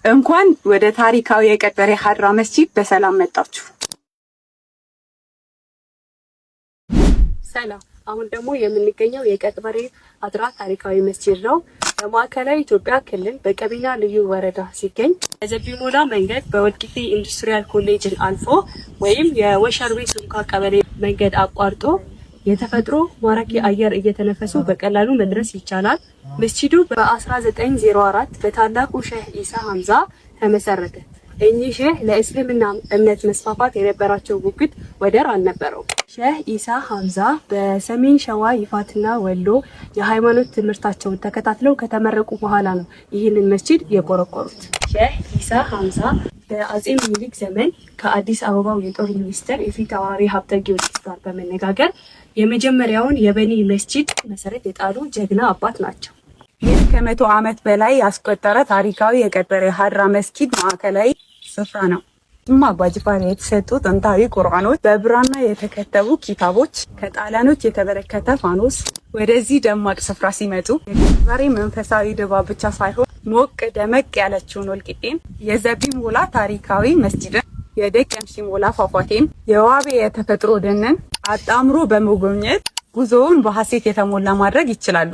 እንኳን ወደ ታሪካዊ የቀበሬ ሀድራ መስጂድ በሰላም መጣችሁ። ሰላም። አሁን ደግሞ የምንገኘው የቀጥበሬ ሀድራ ታሪካዊ መስጂድ ነው። በማዕከላዊ ኢትዮጵያ ክልል በቀቢና ልዩ ወረዳ ሲገኝ በዘቢሞላ መንገድ በወልቂጤ ኢንዱስትሪያል ኮሌጅን አልፎ ወይም የወሸርቤ ሱንካ ቀበሌ መንገድ አቋርጦ የተፈጥሮ ማራኪ አየር እየተነፈሱ በቀላሉ መድረስ ይቻላል። መስጂዱ በ1904 በታላቁ ሼህ ኢሳ ሀምዛ ተመሰረተ። እኚህ ሼህ ለእስልምና እምነት መስፋፋት የነበራቸው ጉጉት ወደር አልነበረውም። ሼህ ኢሳ ሀምዛ በሰሜን ሸዋ ይፋትና ወሎ የሃይማኖት ትምህርታቸውን ተከታትለው ከተመረቁ በኋላ ነው ይህንን መስጂድ የቆረቆሩት። ሼህ ኢሳ ሀምዛ በአጼ ምኒልክ ዘመን ከአዲስ አበባው የጦር ሚኒስትር የፊት አውራሪ ሀብተ ጊዮርጊስ ጋር በመነጋገር የመጀመሪያውን የበኒ መስጂድ መሰረት የጣሉ ጀግና አባት ናቸው። ይህ ከ100 ዓመት በላይ ያስቆጠረ ታሪካዊ የቀበሬ ሀድራ መስጊድ ማዕከላዊ ስፍራ ነው። ጅማ አባጅፋር የተሰጡ ጥንታዊ ቁርአኖች፣ በብራና የተከተቡ ኪታቦች፣ ከጣሊያኖች የተበረከተ ፋኖስ። ወደዚህ ደማቅ ስፍራ ሲመጡ የቀበሬ መንፈሳዊ ድባብ ብቻ ሳይሆን ሞቅ ደመቅ ያለችውን ወልቂጤን፣ የዘቢ ሞላ ታሪካዊ መስጂድን፣ የደቀምሺ ሞላ ፏፏቴን፣ የዋቤ የተፈጥሮ ደንን አጣምሮ በመጎብኘት ጉዞውን በሀሴት የተሞላ ማድረግ ይችላሉ።